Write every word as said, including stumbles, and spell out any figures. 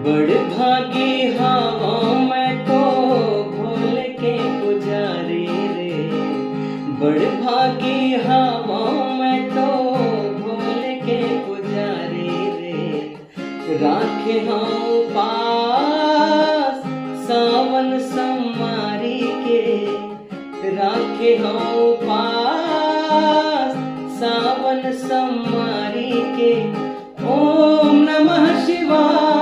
बड़ भागी हावं मैं तो भोले के पुजारी रे, बड़ भागी हावं मैं तो भोले के पुजारी रे। राखे हंव पास सावन सम्मारी के, राखे हंव पास सावन सम्मारी के। ओम नमः शिवाय।